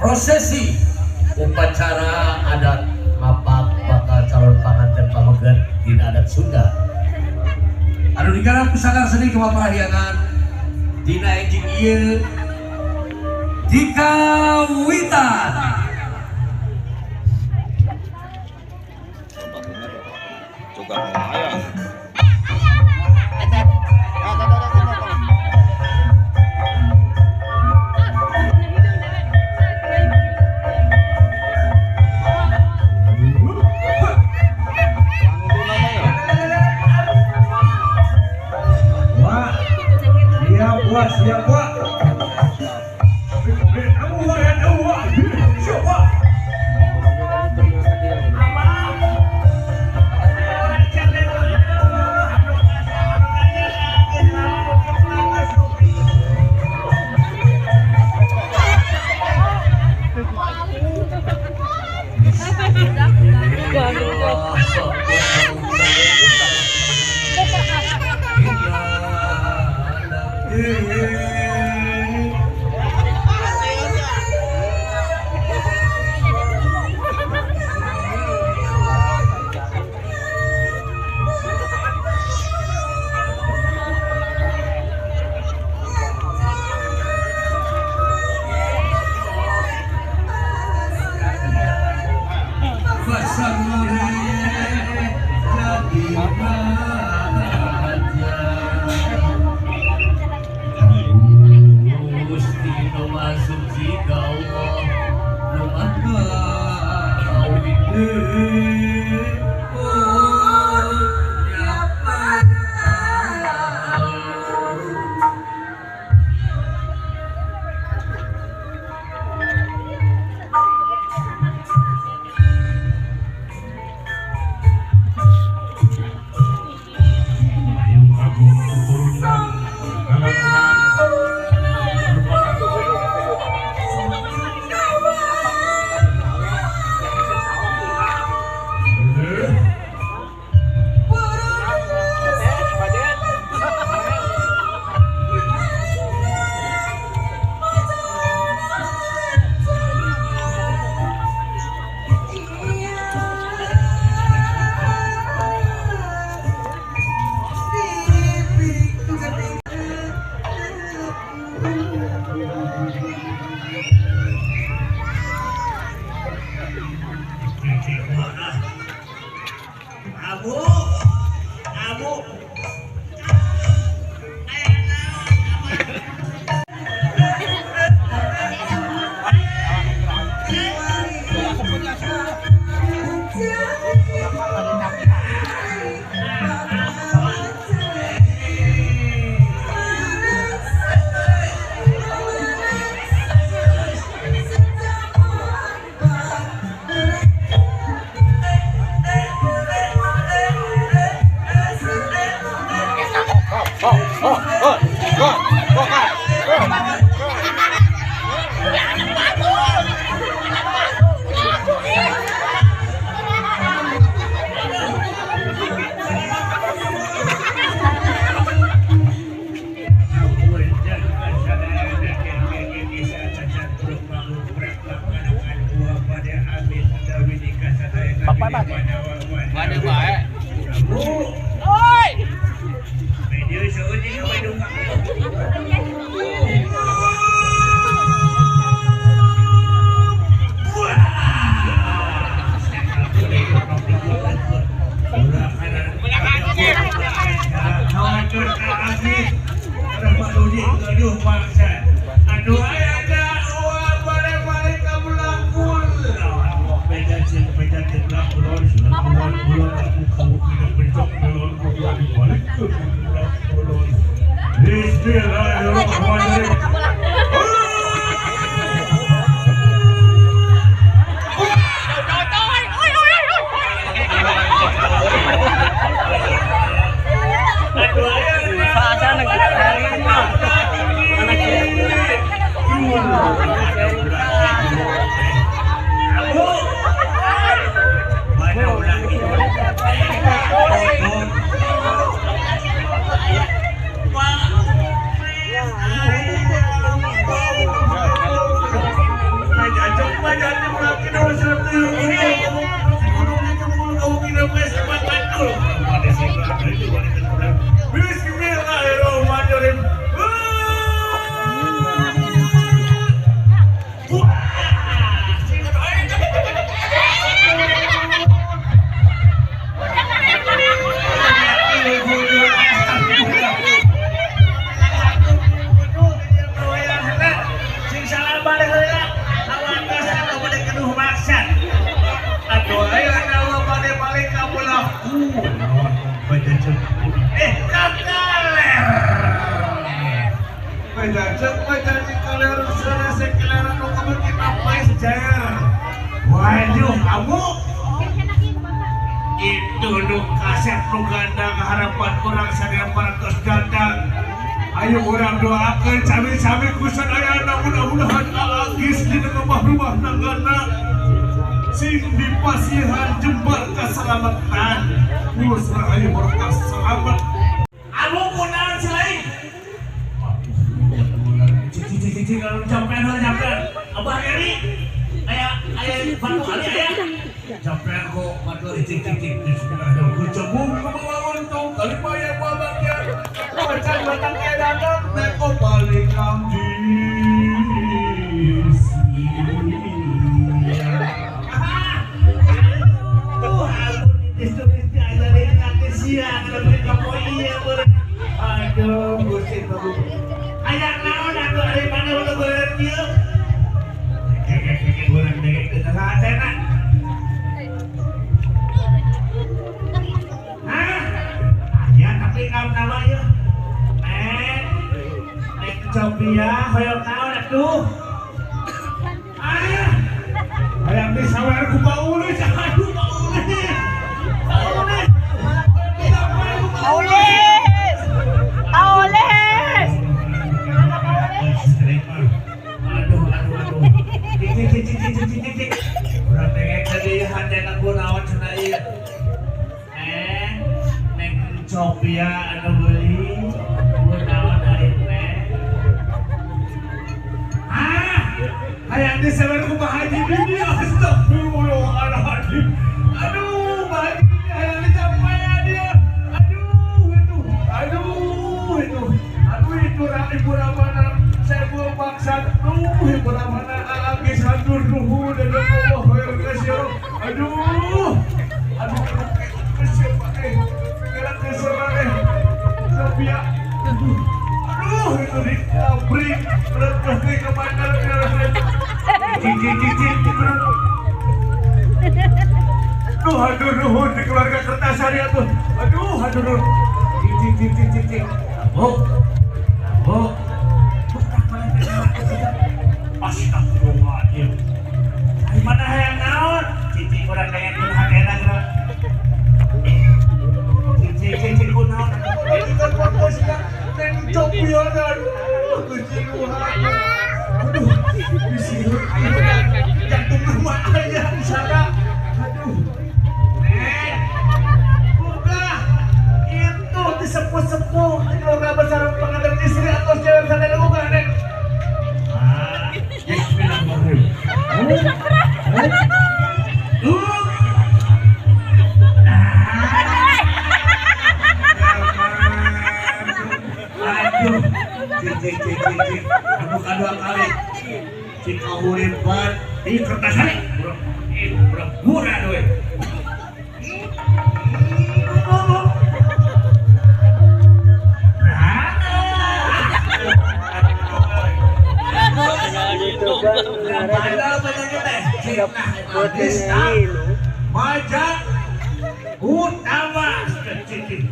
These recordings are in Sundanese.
Prosesi upacara adat mapak bakal calon panganten pameget dina adat Sunda. Anu digarap ku Sanggar Seni Gema Parahyangan dina enjing ieu di kawitan. Juga lumayan. Siap, Pak. Waduh, kamu itu nu kasep nu gandang harapan orang sadaya parantos gandang. Ayo orang doakan sami-sami kusan ayana mudah-mudahan alagis di rumah-rumah nanggana sing dipasihan jembar keselamatan. Mulus rahayu barokah selamat. Anu kunaon selain? Cici kalau sampean sampean Abah Eri aya aya batu ali aya sampean kok batu cicik cicik bismillahirrahmanirrahim. Kucebung kumaha untung kali maya babagian bacan batang edanan neko paling kamjis. Aduh, Gusti Prabu. Aya naon atuh ari mana ulah goreng kieu? Keke goreng dege teu saha. Hah? Aya tapi naon ieu? Nek, nek Copia hoyong naon atuh? Ah! Hayang disawer ku Paulis, aduh Paulis. Paulis. Paulis! Paulis! Aduh, aduh, aduh. Cicik, cicik, cicik, cicik. Urang dengek tadi hatena ku naon cenah ieu. Neng, neng Copia anu beuli, ku naon ari neng. Ah! Hayang disawer ku Pak Haji Didi, astagfirullahaladzim. Aduh, Pak Haji Didi hayang dicampayan dia. Aduh, itu, aduh, itu. Aduh, itu rame puramana. Saya maksa, aduh, puramana alagis hatur nuhun dan Allah khair kasir. Aduh, aduh, aduh, siapa gerak keserang Sophia. Aduh, aduh, itu di pabrik, berat ke mana? Cicik, cicik, aduh, aduh, nuhun di keluarga Kertasari atuh. Aduh, aduh, aduh. Cicik, cicik, cicik. Bu, bu. Astagfirullahaladzim. Dari mana hayang naon? Cicik urang dengekeun hatena geura. Cicik, cicik kunaon? Kan fokusna neng Copia aduh, kucing aduh, bisi jantung rumah aya di sana. Aduh. Nek, buka itu disepuh-sepuh keluarga besar pengantin istri atau cewek sana buka nek. Ah, bismillahirrahmanirrahim. Aduh, cicik cicik cicik, aduh kedua kali, cikahuripan di kertas hari, murah duit. Baca utama kecil.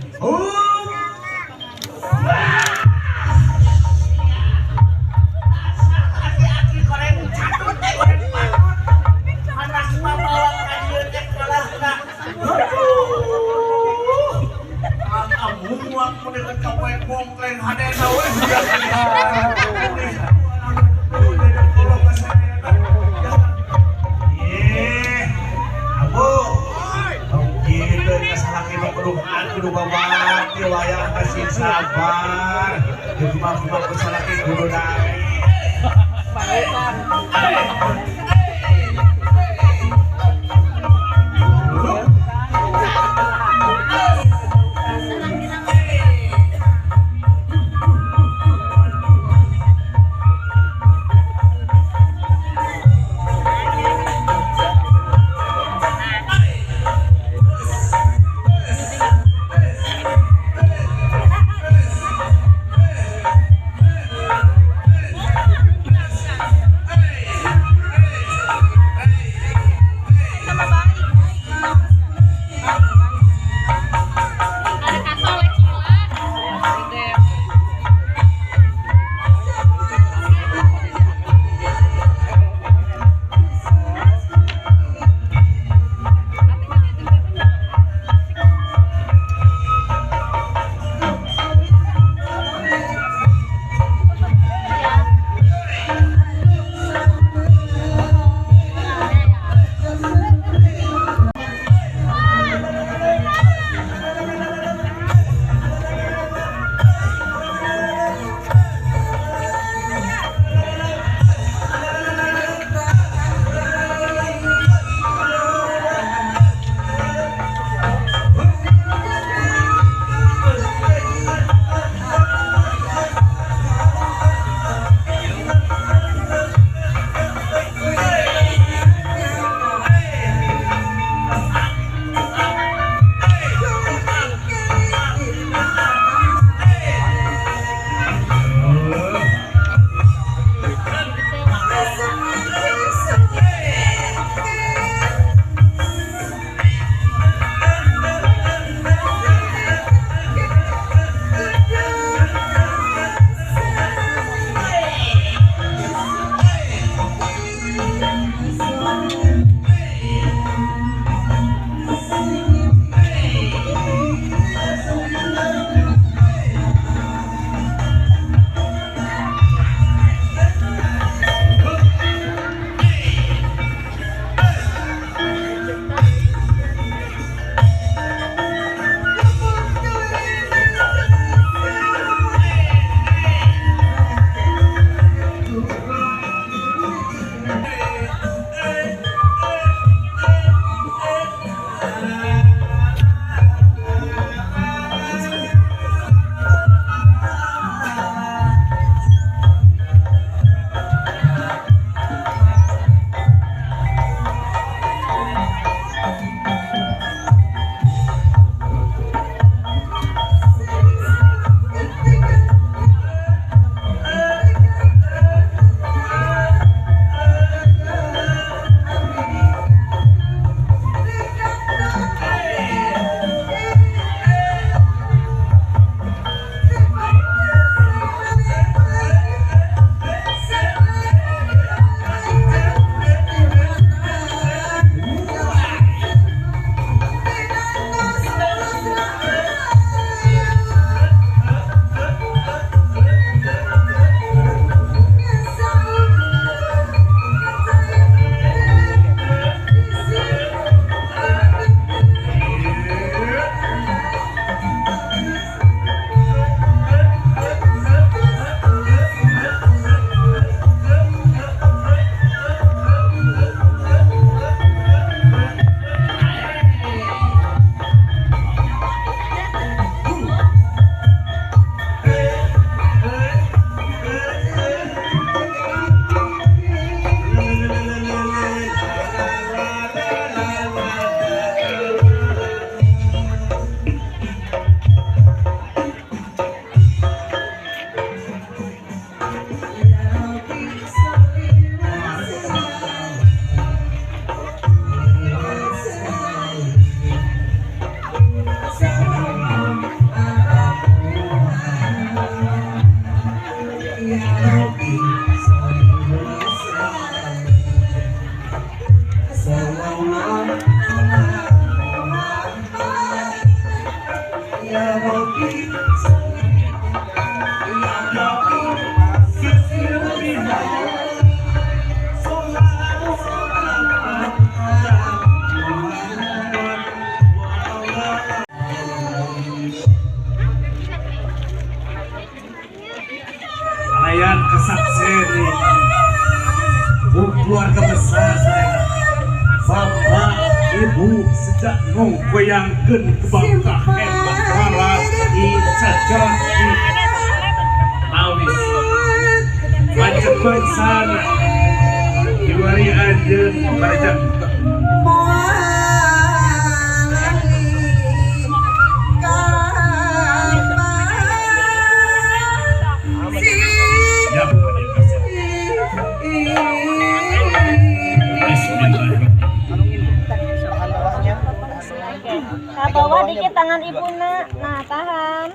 Sabar, kumah-kumah kusalaki kudu naik. Keluarga besar saya, bapak ibu sejak ngongkoyangkeun kebangga hebat lalaki caca di awis lanjut bangsana diwari anjeun barajang. Ya, Bismillahirrahmanirrahim. Nah, bawah dikit tangan ibu nak. Nah, tahan.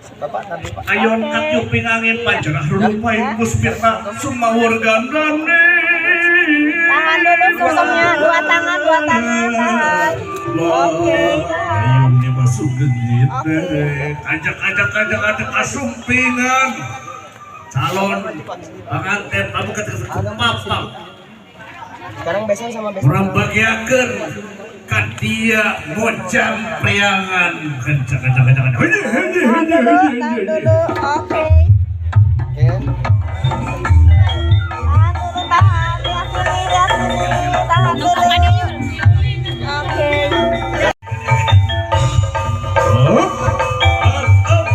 Ayon katyuping angin panjerah rupaing puspita sumawur gandane. Tahan dulu sungkemnya, dua tangan, tahan. Oke, tahan. Ayunnya masuk genit. Ajak ajak ajak ajak kasumpingan. Calon pengantin kamu ketika papap. Sekarang besan sama besan. Urang bagiakeun ka dia mojang priangan kencang kencang kencang. Tahan dulu, tahan dulu. Oke. Oke. Tahan dulu, tahan. Lihat sini, lihat sini. Tahan dulu. Oke. Up, up, up.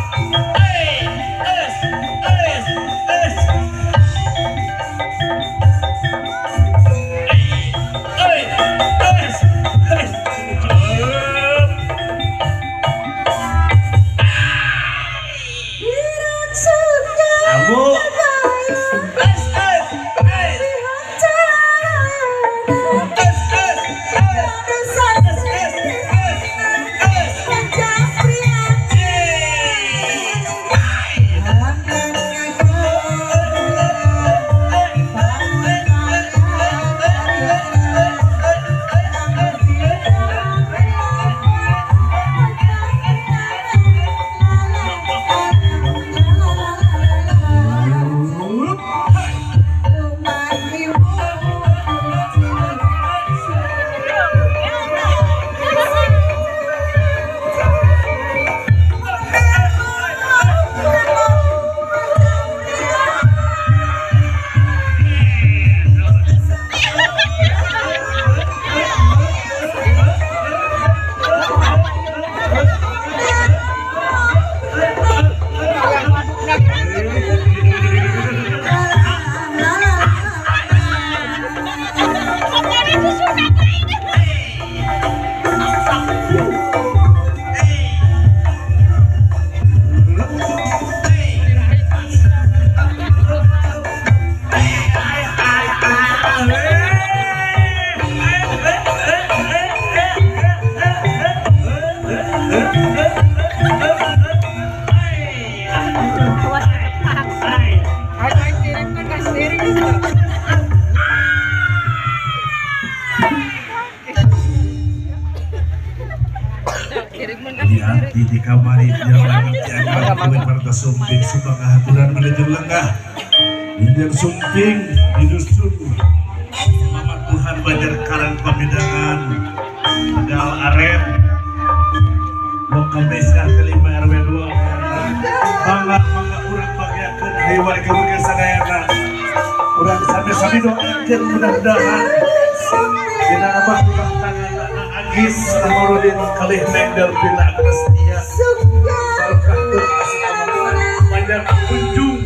Eh, es, es, es. Eh, es, es. Up. Kamu. Es, es, es. Es, es, es. Es, es, es, es. Di di kamari jalan jalan parta sumping subang haturan menuju lengah Indian sumping di dusun Mama Tuhan Banjar Karang Pamidangan Tegal Aren Lokal Desa kelima RW 2 Mangga mangga urang bagiakeun hayu warga warga sadayana urang sami-sami doakeun mudah-mudahan dina abah rumah tangga Agis Kamarudin kalih Neng Delvina Agnestia barokah panjang kunjung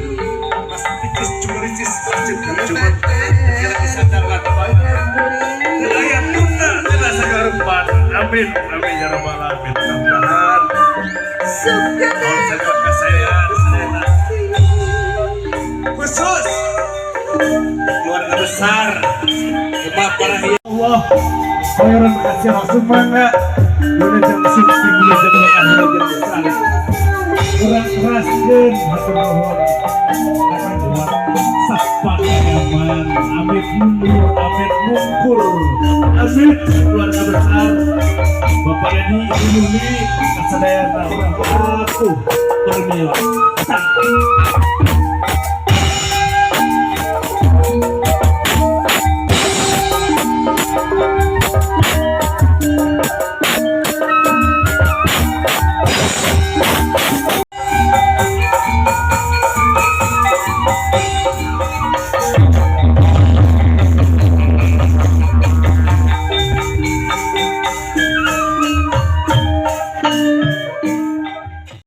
Mas Tikus Cumuricis Masjid Jumat kira bisa jalan aya tunda tidak sagarupan. Amin amin ya rabbal alamin. Mudah-mudahan segala kasayaan sadayana khusus keluarga besar Bapak para Allah Pangeran kasih langsung mangga wilujeng sumping wilujeng lengah wilujeng besar urang keraskeun hatur nuhun sapangaman amit mundur amit mungkur amit keluarga besar Bapak Edi Ibu Yuli kasadayana urang atuh permios.